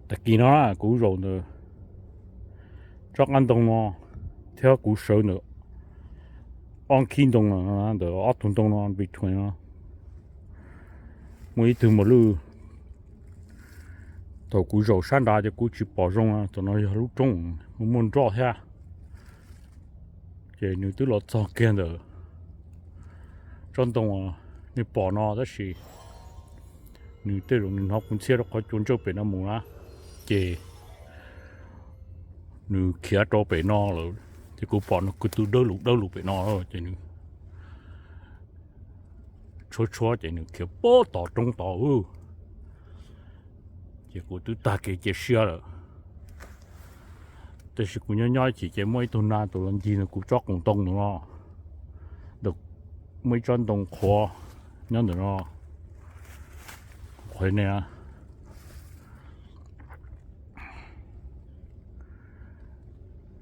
Tag kis no kuv zaum ntawm tsob qab ntoo no thiab kuv sawv ntawm ob khib ntoo no, ntawm ob tug ntoo no between no, muaj ib tug mos lwj. Thaum kuv zaum sab nrad ces kuv tsis pom zoo, tam no yog lub roob muaj nroj thiab. Ces nws twb los txog kiag ntawm tsob ntoo nws pom no tab sis nws tej zaum nws hnov kuv ntxhiab rau qhov cua ntsawj pem no mus na, ces nws khiav rau pem no lawm. Ces kuv pom nws kwv tw dawb lug dawb lug pem no, ces nws tshuab tshuab ces nws khiav pem tom roob tod. Ces kuv twb tag kev cia siab lawm. Tab sis kuv nyob nyob ib chim ces muaj ib tug nas tus los ncig ntawm kuv tsob qab ntoo ntawm no, ntawm muaj ib tsob ntoo qhuav nyob ntawm no, qhuav ne.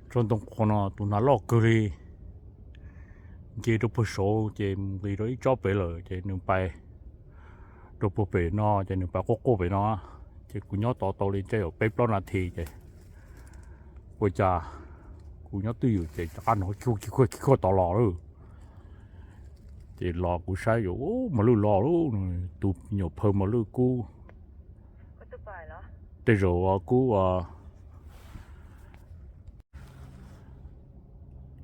Tsob ntoo qhuav no tus nas loj kawg li, nce rau puag saud ces nqis rau ib tsob pem lawm ces nws pais rau puag pem no ces nws pais quaj quaj pem no. Ces kuv nyob tod tau li tej zaum peb plaub nas this ces ua cas kuv nyob twj ywm ces rov qab hnov khuj khuj khuj tod los lawm. Ces los kuv saib yuav mos lwj los lawm, tus nyuam phawj mos lwj kub, tej zaum kub.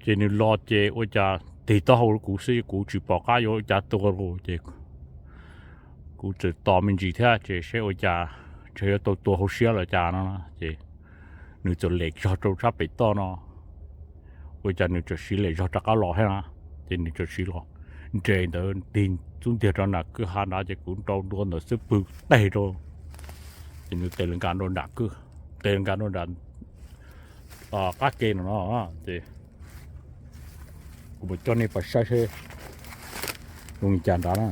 Ces nws los ces ua cas tig taub hau rau kuv xwb kuv tsis pom qab yuav ua cas tua ces kuv txawm tos me ntsis thiab ces saib ua cas ntshe yuav tau tua hauv siab los cas no ces nws txawm lem zog rau sab pem toj no. Ua cas nws txawm siv lem zog rov qab los thiab na, ces nws txawm siv los nres ntawd tig xub ntiag rau nram kwj ha nrad ces kuv nrau ntua ntawd xwb pw teg rau, ces nws tes li nkas rau nram kwj, tes li nkas rau nram qab ke no no ces kuv mam coj nej pais saib seb zoo li cas nrad na.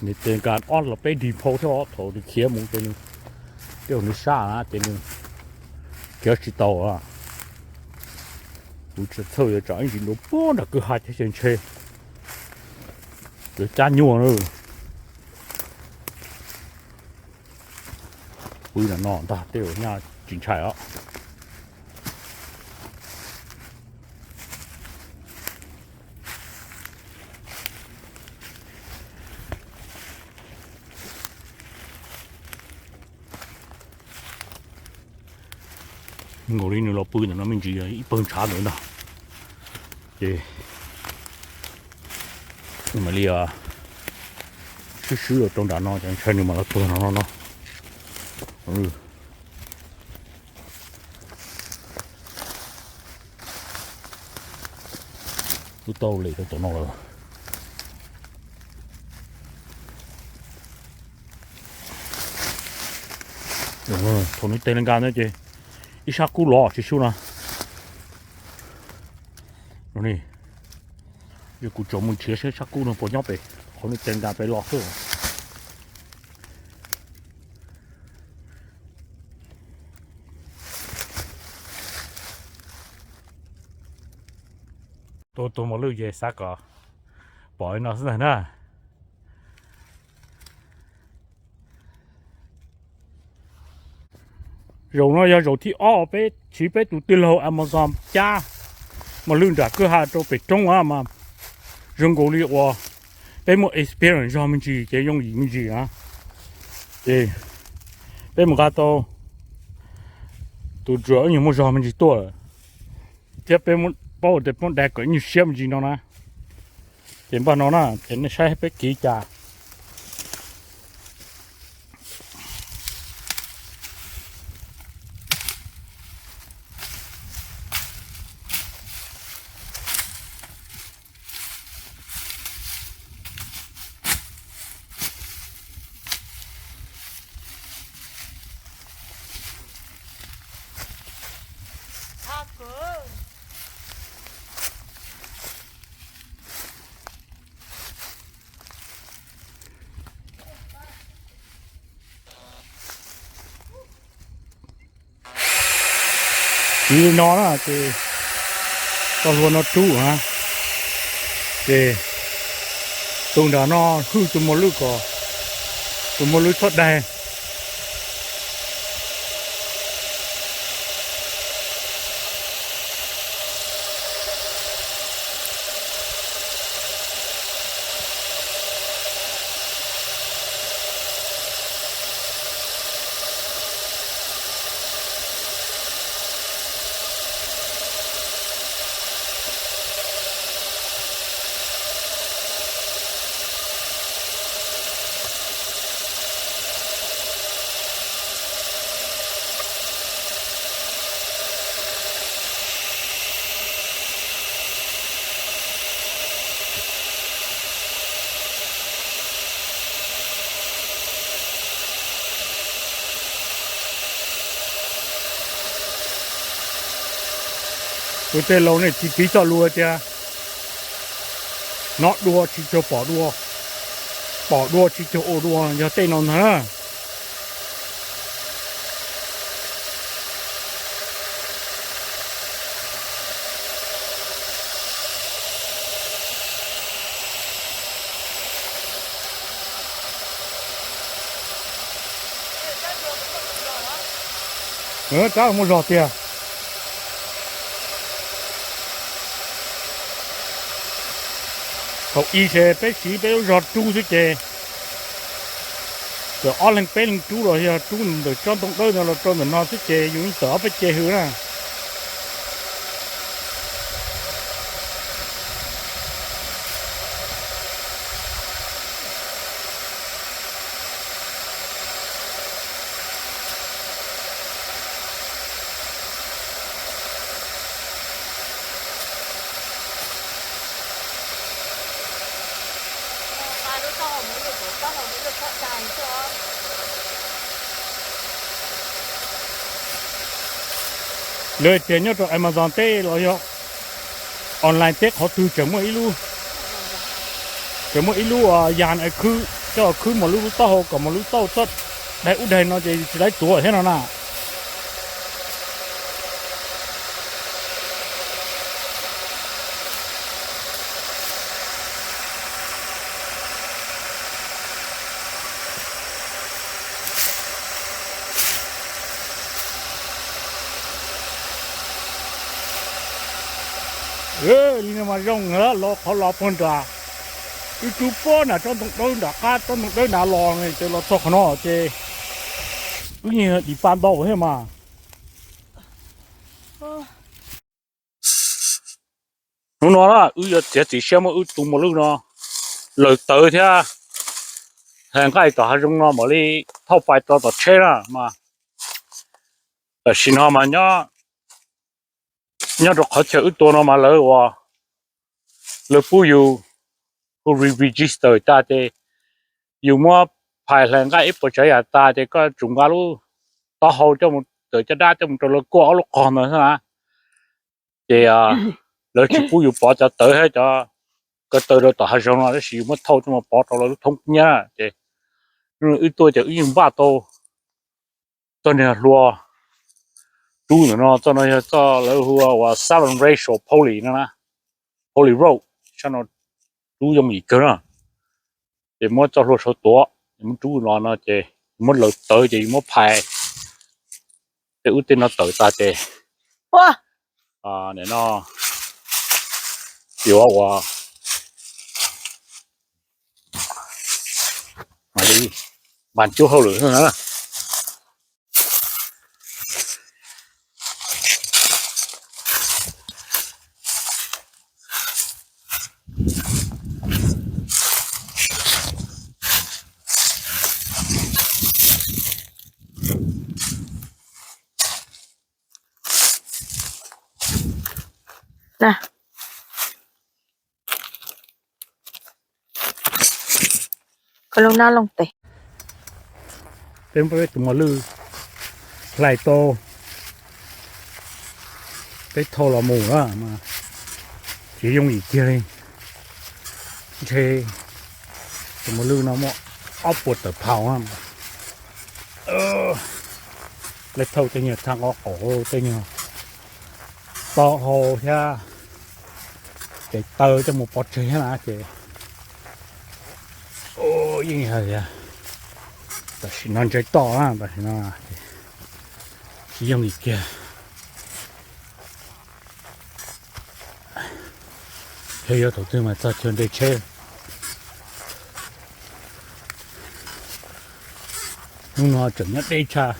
Nws tes nkas ob los peb dig phau thiab thaum nws khiav mus ces nws, tej zaum nws sab na ces nws khiav tsis tau. Kuv txhawj yuav tsam ib ntsis dua puag nram kwj ha thiab ces ntshe yuav cab nyuaj na. Pw ntawm no ntag tej zaum nyaj tsis ntshai os. Nkaus li nws los pw ntawm no me ntsis ib pawg ntshav ntawd ntag. Ces mam li swb swb los rau nram no ces ntshai nws mam los tuag no no no. Twb tau lem rau tom no lawm. Thaum nws tes li nkas no ces ib sab kub los tsis sub no. Yog kuv tsom mus nrhiav seb sab kub no puas nyob pem, qhov nws tes nkas pem los xwb. Tua tus mos lwj ces xav kom pom li no xwb ntag na. Zaum no yog zaum thib ob peb siv peb tus tij laug Amazon cab mos lwj nram kwj ha rau pem roob mas zoo nkaus li uas peb muaj experience zog me ntsis ces yooj yim me ntsis na. Ces peb mus nqa tau tus druam ib nyuag muaj zog me ntsis tuaj lawm, thiab peb paub tias peb muab dai kom ib nyuag siab me ntsis no na. Ces npaj no na ces nej saib peb kiv cas. Li no na ces tau hlua no rub na, ces tus nram no hwj tus muas lwj kom tus muas lwj txhob daig. Kuv tej laus nej tsis piv txoj lus tias nov dua tsis cuag pom dua, pom dua tsis cuag ua dua, yog tej no ntag na. Rab muaj zog tiag. Thaum ub ces peb siv peb lub zog rub xwb ces txawm ob leeg peb leeg rub los yog rub ntawm tsob ntoo dawb no los rau ntawm no xwb ces yus yeej tawm ob peb ce hws na. Lawv tias nyob rau Amazon teb los yog online teb qhov twg tseem muaj ib lub, tseem muaj ib lub yas khwb, coj khwb mas lub lub taub hau kom mas lub tauj txhob daig ub daig no ces tsis tau tuav thiab no na. Li no mas zoo los qhov los puag nram, wb rub puag nram tsob ntoo dawb nram qab tsob ntoo dawb nrad los ces los txog qhov no ces wb yeej dim pa ntau thiab mas. Hnub no na wb yuav txiav txim siab muab wb tus muas lwj no laws tawv thiab hlais nqaij tom hav zoov no mam li thauj pais rau tom tsheb na mas. Tam sim no mas nyob, nyob rau qhov chaw wb tua no mas lawv ua, lawv pub yus hu re-register tas ces yus muab phais hlais nqaij ib puas tsav yam tas ces koj tsum nqa lub taub hau coj mus tawm caj dab coj mus rau lawv kuaj ob lub qog ntawd xwb na. Ces lawv tsis pub yus pov cov tawv thiab cov ko taw rau tom hav zoov no tab sis yus muab thauj coj mus pov rau lawv lub thoob nyiab ces wb tuaj ces wb yeej npaj tau txoj niag hlua rub ntawm no, txoj no yog txoj lawv hu ua Southern Racial Poly no na, Poly Road, sab no rub yooj yim kawg na. Ces muab txoj hlua sau tuav, muab rub los no ces muab laws tawv ces yus muab phais tej ub tej no tawm tas ces nim no yuav ua mam li npas cub hauj lwm na. Koj lub nab looj tes. Peb muab peb tus muas lwj hlais tau, peb thauj los mus na mas tsis yooj yim kiag li. Ntshe tus muas lwj no muaj ob puas tawm pound na. Lawv thauj tej nyuag txha nqo qaum tej nyuag Tau hau thiab, ces taw coj mus pov tseg thiab na ces yeej yog tias tam sim no ntsais toj na, tam sim no tsis yooj yim kiag. Yog yuav thaum twg mas txog chaw nres tsheb. Hnub no tseem nyob deb tshaj,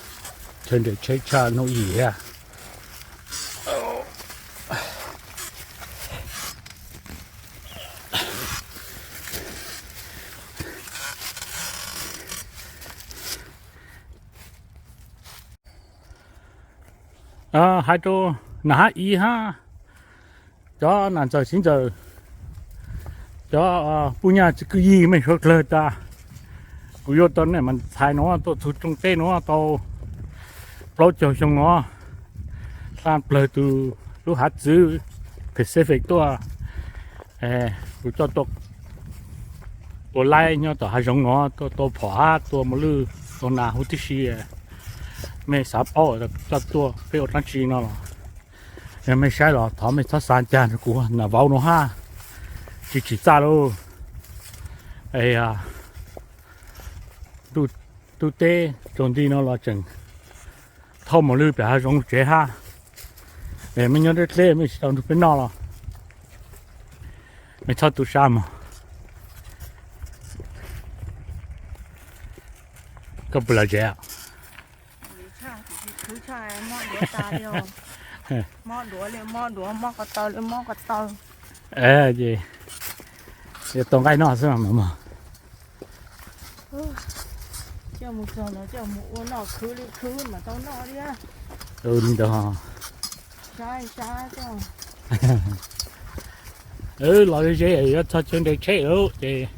chaw nres tsheb tshaj hnub ib thiab. Hais rau nam hab ib hab, cov nam ntxawm txiv ntxawm, cov puj nyaj txiv kwv yig mej suav dlawg tas, kuv yuav tau nej mas txhais no tuaj txug rooj teb no tau plaub caug xyoo no, xa plawg tus lub hav txwv Pacific tuaj, kuv coj tuaj ua laib nyob tom hav zoov no, tuaj tua phom hab tua mos lwj tua nas huv tib si. Mej xav paub coj tuaj peb ua dlaab tsi no los, yog mej saib los thov mej txhob xav ncaj rau kuv nam vauv no hab, tsis tsim txaj lauj. Ntuj teb tsaus nti no los tseem thauj mos lwj pem hav zoov tsev hab. Mej nyob deb dleb mej tsis tau nrug peb noj los mej txhob tu sab mog. Koj puas lom zem? Mob duav li mob duav, mob ko taw li mob ko taw. Ces yuav tau nqaij noj xwb mas mog. Coj mus txog no coj mus ua noj khwv li khwv mas tau noj thiab. Li ntawd. Los ze ze yuav txog chaw nres tsheb lawm ces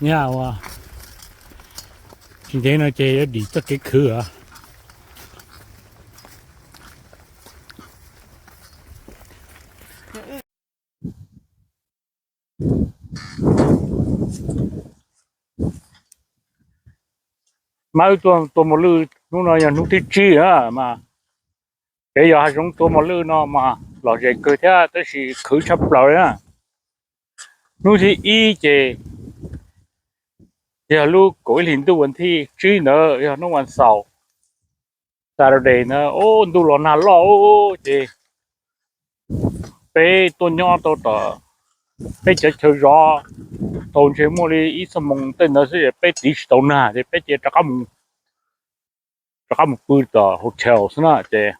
nyaj ua tsis ntev no ces yuav dim txoj kev khwv os. Mab wb tuaj tua mos lwj hnub no yog hnub thib tsib na mas, kev yos hav zoov tua mos lwj no mas lom zem kawg thiab tab sis khwv tshaj plaws li na. Hnub thib ib ces yog lub kaum ib hlis ntuj vas thib tsib ntawd yog hnub vas xaum, Saturday na, ntuj los nag loj ces peb tuaj nyob tau tom peb cov chaw zov tau ntshe muaj li ib xuab moos tej ntawd xwb es peb tiv tsis tau nag ces peb cia rov qab mus, rov qab mus pw tom hotel xwb na ces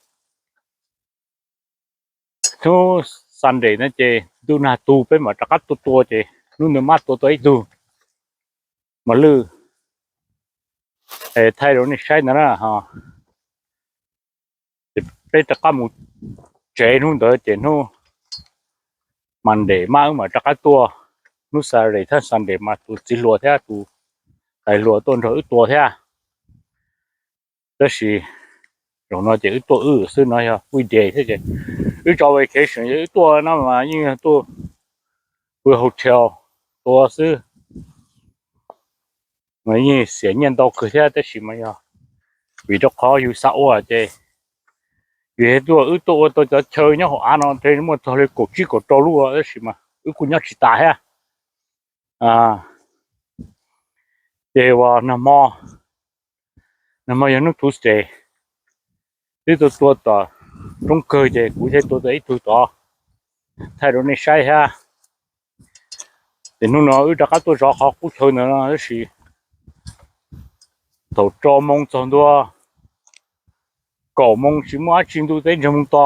hnub Sunday na ces ntuj nag tu peb mam rov qab tua tua ces hnub ntawd mab tua tua ib tug mos lwj es thaij rau nej saib ntawd na. Ces peb rov qab mus tsev hnub ntawd ces hnub Monday mab wb mam rov qab tuaj, hnub Saturday thiab Sunday mas tus txiv hluas thiab tus tais hluas tuaj nrog wb tua thiab. Tab sis zaum no ces wb tuaj wb xwb no yog weekday thiab ces wb tso vacation yog wb tuaj no mas yeej yog tuaj pw hotel tua xwb. Mas yeej xiam nyiaj ntau kawg thiab tab sis mas yog vim rau qhov yus xav ua ces yus tuaj, wb tuaj ua tau cov chaw nyob hauv av no ntshe muaj txog li kaum tsib kaum rau lub tab sis mas wb kuj nyob tsis tas thiab. Ces uas nag hmo, nag hmo yog hnub Tuesday, twb tuaj tua tom roob kawg ces kuv thiaj tua tau ib tug tod thaij rau nej saib thiab. Ces hnub no wb rov qab tuaj zov qhov qub chaw ntawd no tab sis thaum rau moo txog ntua kaum moo tsis muaj dab tsi, ntuj teb ntseg moo to,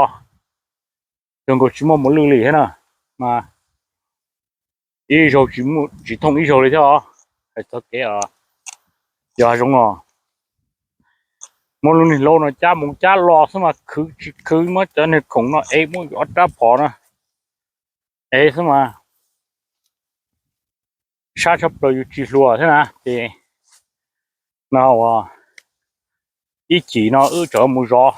zoo nkaus tsis muaj mos lwj li thiab na. Mas ib zaug tsis thooj ib zaug li thiab os. Hais txog kev yos hav zoov no, muab lub niag hlaub no cab mus cab los xwb mas khwv tsis khwv, muab cov niag khoom no ev, muab ob rab phom no ev xwb mas sab tshaj plaws yus tsis hluas thiab na. Ces no uas ib chim no wb tseem mus zov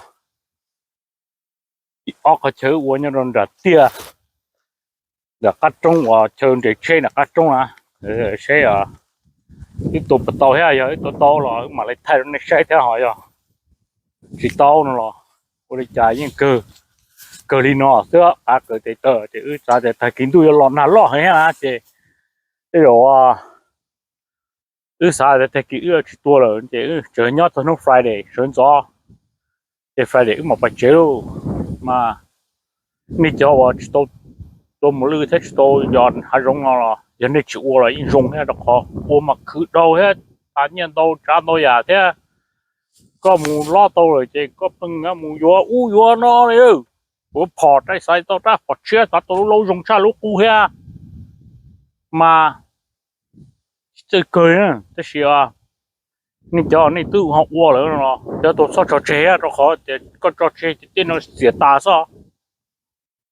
ob qhov chaw wb ua nyob rau nram tiaj, nram qab roob uas chaw nres tsheb nram qab roob na. Seb wb tua puas tau thiab, yog wb tua tau los wb mam li thaij rau nej saib thiab, ho yog tsis tau no los ua li cas yeej kawg. kawg li no xwb, qav kawg tes taw ces wb xav tias tag kis ntuj yuav los nag loj heev na ces tej zaum wb xav tias tag kis wb yuav tsis tua lawm ces wb tseem nyob txog hnub Friday sawv ntxov ces Friday wb mam pais tsev lauj. Mas nej cov uas tsis tau tua mos lwj thiab tsis tau yos hav zoov no los yog nej tsis ua los yeej zoo thiab, rau qhov ua mas khwv dhau thiab tas nyiaj ntau tsav ntau yam thiab. Koj mus lob tau lawm ces koj pheej mus yuav ub yuav no li. Kuv phom rab xaiv tau rab phom tshiab xav tau lub laub zoo tshaj lub qub thiab mas tsis txawj kawg na. Tab sis nej cov nej twb ho ua lawm no los cov tau txhob tso tseg, rau qhov tias koj tso tseg ces tej no xiam tas xwb.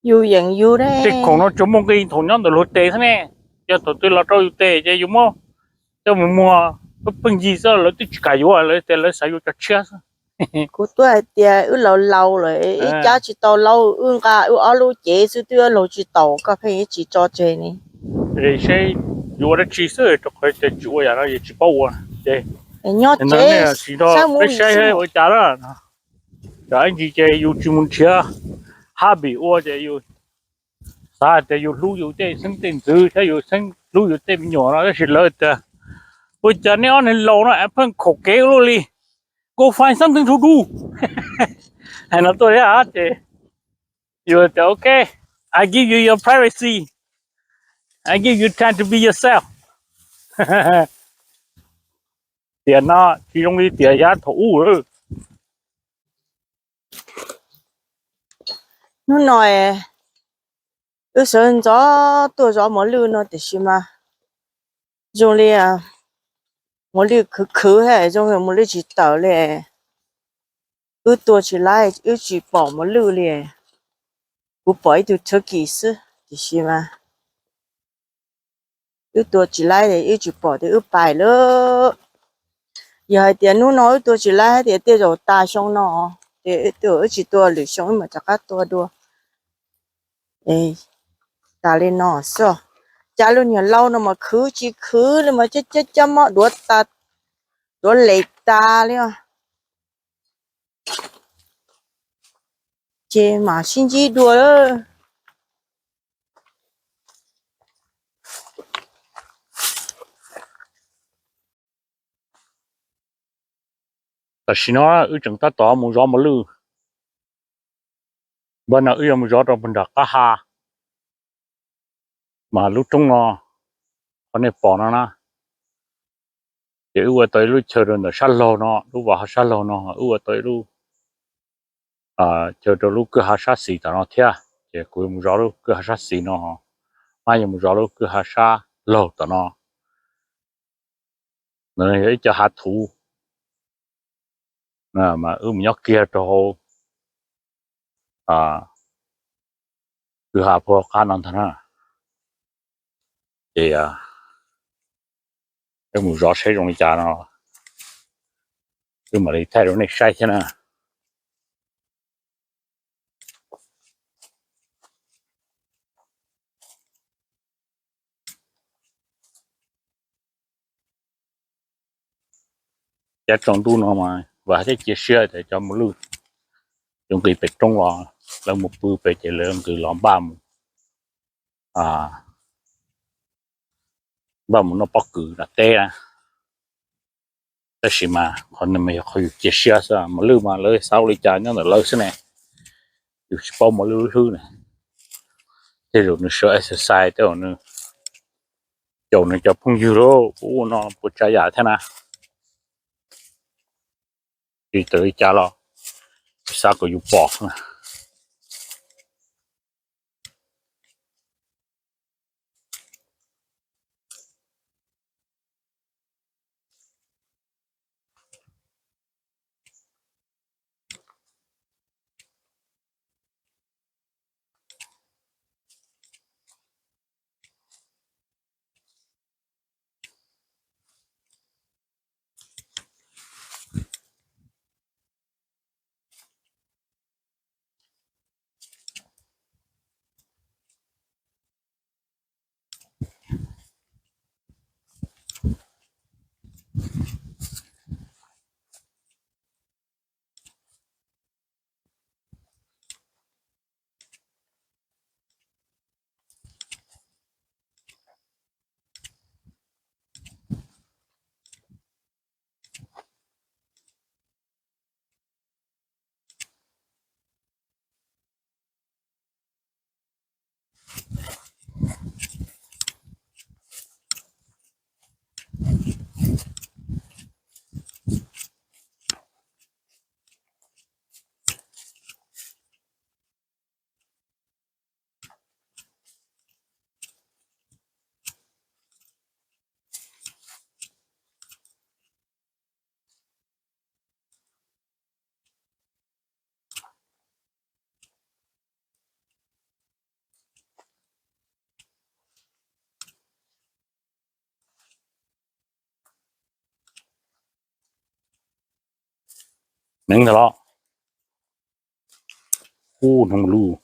Yus yeem yus ne. Tej khoom no tsuas muaj nqi thaum nyob ntawm luag tes xwb ne. Yog thaum twg los rau yus tes ces yus muab coj mus muag pheej yig xwb, lawv twb tsis kam yuav, lawv tias lawv xav yuav cov tshiab xwb. Kuv twb hais tias wb laus laus lawm, ib cab tsis tau laub, wb nqa wb ob lub cev xwb twb laug tsis taus, koj pheej ib tsis tso tseg ne. Seb yuav ua dab tsi xwb, rau qhov tias tsis ua yam no yus tsis paub ua ces nyob tsev saib mus peb saib ua cas na. Cov ib ntsis ces yus tsis mus nrhiav hobby ua ces yus xav tias yus hlub yus tej xeeb tej ntxwv thiab yus xeeb hlub yus tej me nyuam no, tab sis lawv tias ua cas neb ob niag laus no es pheej khaum kev luaj li, go find something to do. Hais no tuaj thiab ces yus tias ok, I give you your privacy, I give you time to be yourself. Tiam no tsis zoo li tiam yav thaum ub. Hnub no wb sawv ntxov tuaj zov mos lwj no tiam sis mas zoo li mos lwj khwv khwv thiab zoo li mos lwj tsis tawm li. Wb tua tsis laib, wb tsis pom mos lwj li. Kuv pom ib tug turkey xwb tiam sis mas wb tua tsis laib, wb tsis pom tias wb pais lawm. Yog hais tias hnub no wb tua tsis laib hais tias tej zaum tas xyoo no ces wb tsis tua, lwm xyoo wb mam rov qab tua dua. Tas li no xwb. Cas lub niag laub no mas khwv tsis khwv li mas cab cab cab mob duav tas, duav les tas li os. Ces mam sib ntsib dua. Tam sim no wb tseem tab tom mus zov mos lwj. Npaj no wb yuav mus zov rau puag nram qab ha, mas lub roob no qhov nej pom no na, ces wb ua tau ib lub chaw rau ntawm sab laug no, lub vas ho sab laug no, wb ua tau ib lub chaw rau lub kwj ha sab xis tom no thiab. Ces kuv yuav mus zov lub kwj ha sab xis no, Mab yuav mus zov lub kwj ha sab laug tom no. Nws yog ib co hav thuv, mas wb mus nyob kiag rau hauv kwj ha puag qab no ntag na. Ces wb mus zov saib zoo li cas no, wb mam li thaij rau nej saib thiab na. Cov tsaus ntuj no mas vam thiab cia siab tias cov mos lwj yuav nqis pem roob los, lawv mus pw pem ces lawv nqis los npaj mus, npaj mus noj pob kws nram teb na. Tab sis mas qhov no mas yog qhov yus cia siab xwb, mos lwj mas lawv xav ua li cas nyob ntawm lawv xwb ne. Yus tsis paub mos lwj lub hlwb ne, tej zaum nws sawv exercise, tej zaum nws caum nws cov phooj ywg lauj, ua no puas tsav yam thiab na. Tsis tau li cas los xav kom yus pom na. Neev ntag los. Ub, hnub lub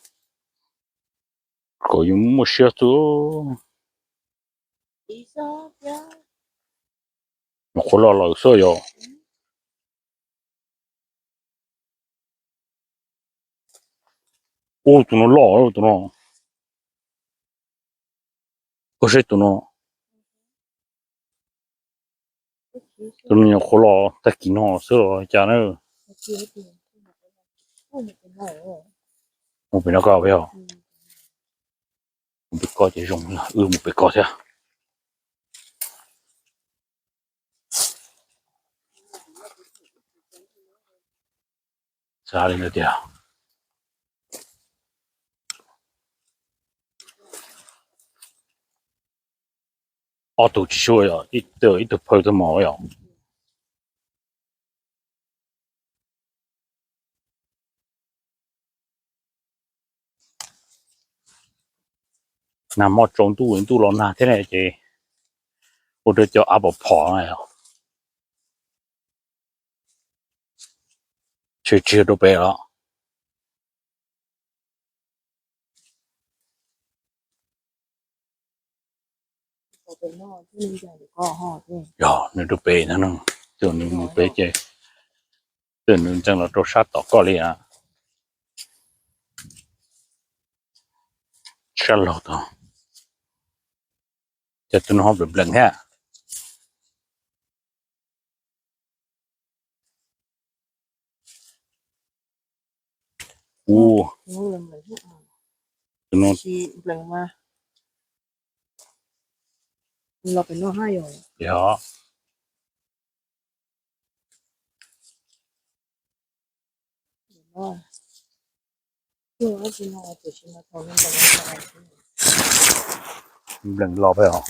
kom yuav muaj siab xwb. Nyuam qhuav los lawm xwb yog. Ub, tus no loj tus no. Koj saib tus no. Tus no nyuam qhuav los tag kis no xwb los cas na. Mus pem no koj peb os. Mus pem koj ces zoo, wb mus pem koj thiab. Xav li ntawd tiag. Ob tug tsis sub, ib tug phaw tag mos yom. Nag hmo tsaus ntuj, ntuj los nag thiab ne ces ua rau cov av pom phom na yom. Tshwm tshwm rau pem los. Yog nws rau pem ntag no, twb nws mus pem ces twb nws ntxeev los rau sab tom koj li. Sab laug tod, ces tus no ho nplees nplees thiab. Ub, tus no. Yog. Nplees los peb os.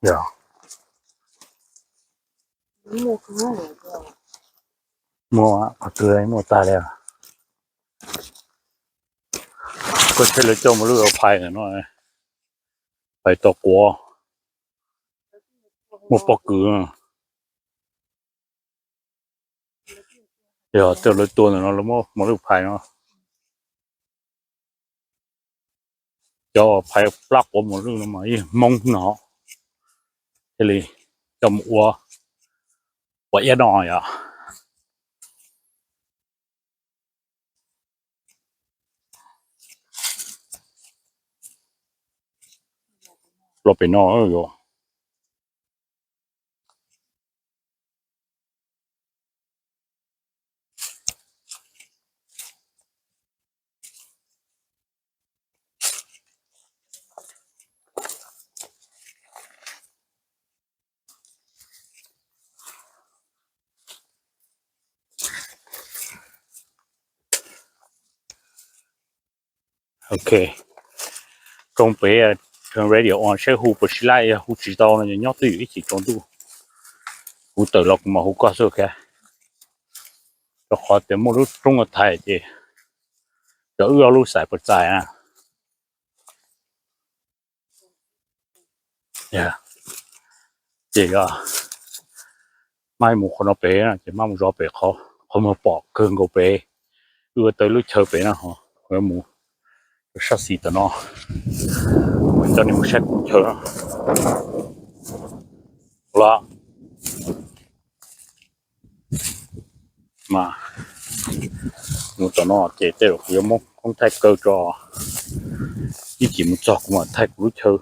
Yog. Muaj qhov twg muaj tag li. Koj saib lawv coj mus lub phais no, phais tom quav, muaj pob kws. Yog tej lawv tua ntawm no lawv muab mos lwj phais no. Cov phais plab quav mos lwj no mas yeej Hmoob no, thiaj li coj mus ua, ua iab no yom. Los pem no yom. Ok, rooj pem, radio on saib hu puas sib laib, yog hu tsis tau no nyob twj ywm ib chim tsaus ntuj. Kuv tawm los kuv mam hu koj xwb. Rau qhov tias muaj lub roob no thaiv ces cov wb ob lub xaim puas txais na. Ces maj mus qhov no pem ces maj mus zov pem qhov muag pom kawg nkaus pem. Wb ua tau lub chaw pem no, mus sab xis tom no, coj nej mus saib kuv chaw los. Mas mus tom no ces tej zaum kuv yuav muab koob thaij kaw tso, ib chim mus txog kuv mam thaij kuv lub chaw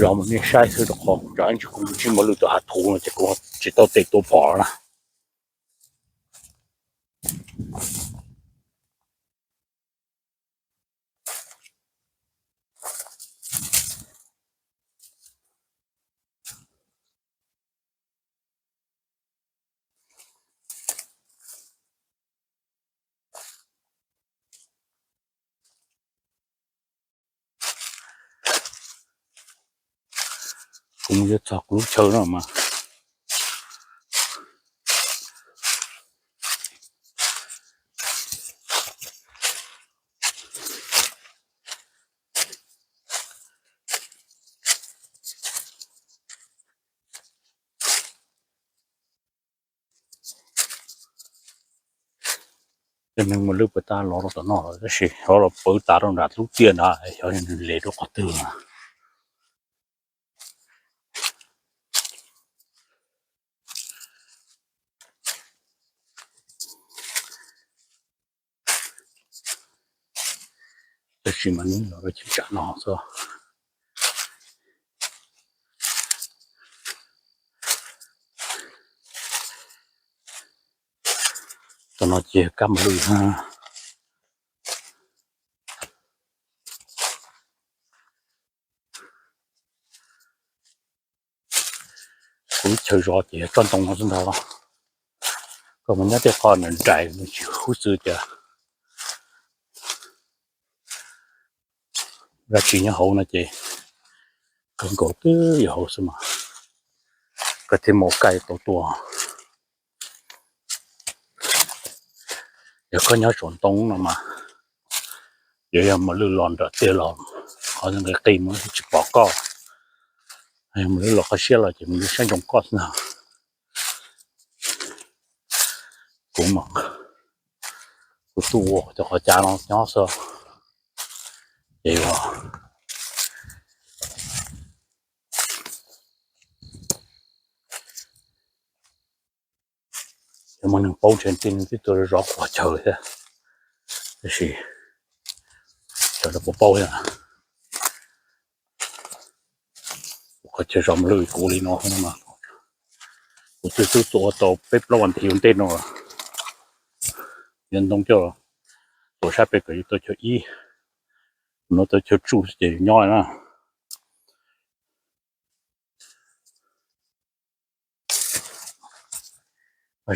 zog mus nej saib xwb, rau qhov tsam ib ntsis kuv ntsib mos lwj tom hav thuv no ces kuv tsis tau tes tua phom na. Kuv mus yuav txog kuv lub chaw no mas. Tej neeg mos lwj puas tas los rau tom no lawm, tab sis xyov los pawv tas rau nram lub tiaj nrad, xyov nws le rau qhov twg. Tab sis mas nws los rau cheeb tsam no xwb. Tom no ces kab mos lwj. Kuv lub chaw zov ces yog tsob ntoo no xwb ntag. Koj mus nyob tej qho nws nraim nws tsis huv xwb ces dab tsi nyob hauv no ces kawg nkaus twb yog hauv xwb mas koj thiaj mus kaij tau tua. Yog koj nyob saum ntoo no mas, yog, yog mos lwj los nram tiaj los, qhov nqis qis mus tsis pom koj. Yog mos lwj los qhov siab los ces mos lwj saib ntsoov koj xwb na. Kuv mas, kuv tuaj ua cov qhov chaw no nyob xwb. Ces yog muaj neeg paub ntshe tej neeg twb tuaj zov quas chaw thiab. Tab sis cov no puas paub thiab. Qhov chaw zov mos lwj kuv li no, kuv twb tuaj ua tau peb plaub vas thiv ua ntej no. Yog ntoo coj tuaj sab pem kom yus tau chaw ib, no tau chaw tsuj ces yus nyob na.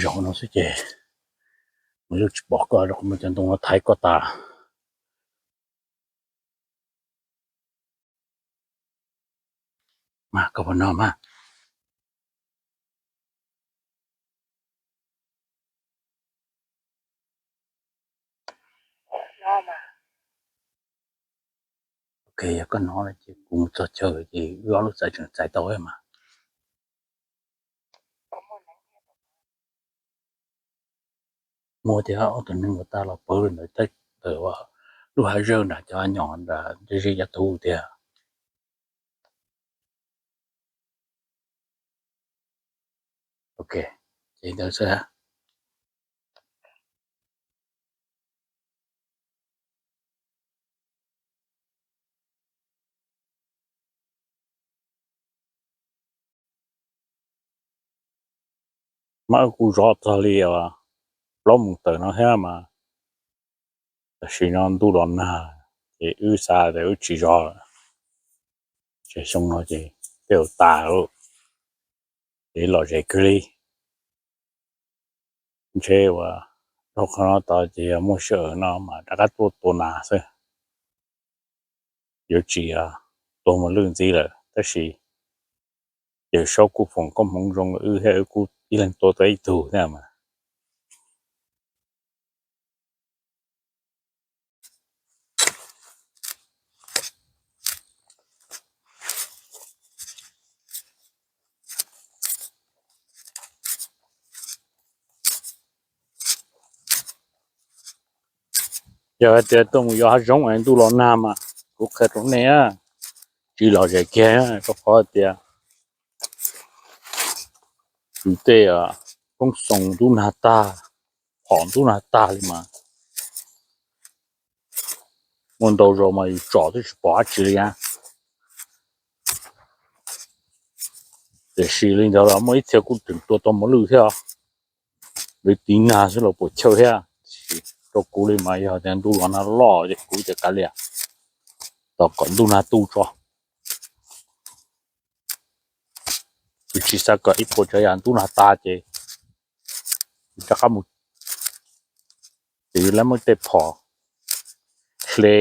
Zaum no xwb ces mus lwj tsis pom koj, rau qhov muaj cov ntoo no thaiv koj tas. Mas koj puas noj mas? Ok, yog koj noj ces kuv mus txog chaw ces wb ob lub xaiv tseem txais tau mas. Muaj tias ob tug neeg uas tas los pawv ntawm, ntawm lub hav zawj nram cov nyom nram tej zej cov tug tiag. Ok, ces ntawd xwb. Mas wb kuj zov txog li plaub moos tawm no thiab mas, tam sim no ntuj los nag ces wb xav tias wb tsis zov lawm. Ces xyoo no ces tej zaum tas lawm, ces lom zem kawg li. Ntshe uas dhau qhov no tod ces yog muaj sij hawm no mas rov qab tuaj tua nas xwb. Yuav tsis tua mos lwj ntxiv lawm, tab sis Yawm Saub kuj foom koob hmoov zoo wb thiab, wb kuj ib leeg tua tau ib tug thiab mas. Yog hais tias tuaj mus yos hav zoov es ntuj los nag mas kuv qhia rau nej, tsis lom zem kiag, rau qhov tias yus tej koob xoos ntub nag tag, phom ntub nag tag li mas. Muaj ntau zaus mas yus tsom twb tsis pom dab tsi li na. Tiam sis li ntawd los muaj ib txhia kuj tseem tua tau mos lwj thiab, lawv tiv nag xwb los puas chawj thiab. Tiam sis rau kuv li mas yog tias ntuj los nag loj ces kuv tias kav liam, tos kom ntuj nag tu tso. Kuv tsis xav kom ib puas tsav yam ntuj nag tas ces rov qab mus, ces yus lawv muab tej phom hle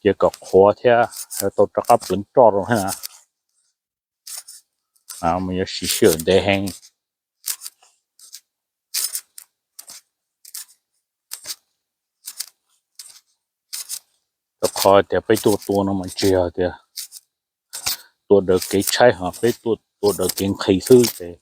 cia kom qhuav thiab tau rov qab pleev roj rau thiab. Mas yuav siv sij hawm ntev heev. Rau qhov tias peb tuaj tua no mas tsis yog tias tua daws kev tshaib, ho peb tuaj tua daws kev nqhis xwb ces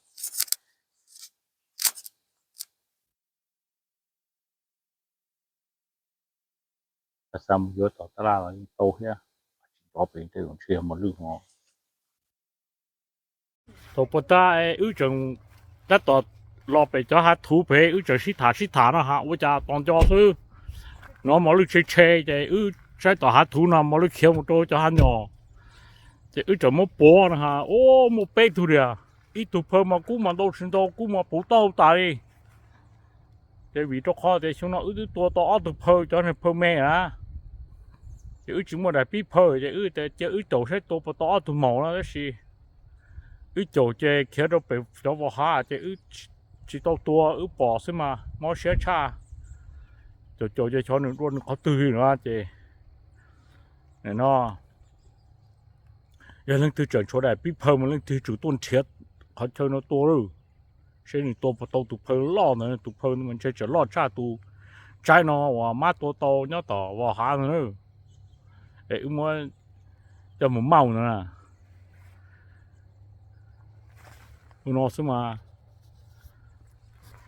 Xav xav mus yuav tom tab laj los yeej tau thiab, tsis nrov pem tej zaum ntshe yog mos lwj hos. Thaum puag ta wb tseem tab tom los pem cov hav thuv pem, wb tseem sib tham sib tham no ha, ua cas tos nco xwb, hnov mos lwj tshe tshe ces wb saib tom hav thuv no mos lwj khiav mus rau cov hav nyom. Ces wb tseem muab puav no ha, ub, muaj peb tug tiag. Ib tug phaw mas kub mas ntau tsis ntau, kub mas puv taub hau tas li. Ces vim rau qhov tias xyoo no wb twb tua tau ob tug phaw, cov niag phaw me na, ces wb tsis muaj daim pib phaw, ces wb tias cia wb caum saib tua puas tau ob tug maum no, tab sis wb caum ces khiav rau pem cov vos hav ces wb tsis tau tua, wb pom xwb mas mob siab tshaj. Caum caum ces xyov nws dua nws qhov twg li no ces no, yog leej twg tseem tshuav daim pib phaw mas leej twg tsum tuaj nrhiav qhov chaw no tua lawm, seb nws tua puas tau tus phaw loj ntawd. Tus phaw mas ntshe tseem loj tshaj tus tsaib no uas mab tua tau nyob tom vos hav ntawd na. Es wb muab coj mus mauj ntawd na. Ua no xwb mas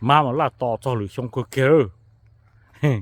mab mas laj tos txog lwm xyoo kawg kiag lawm.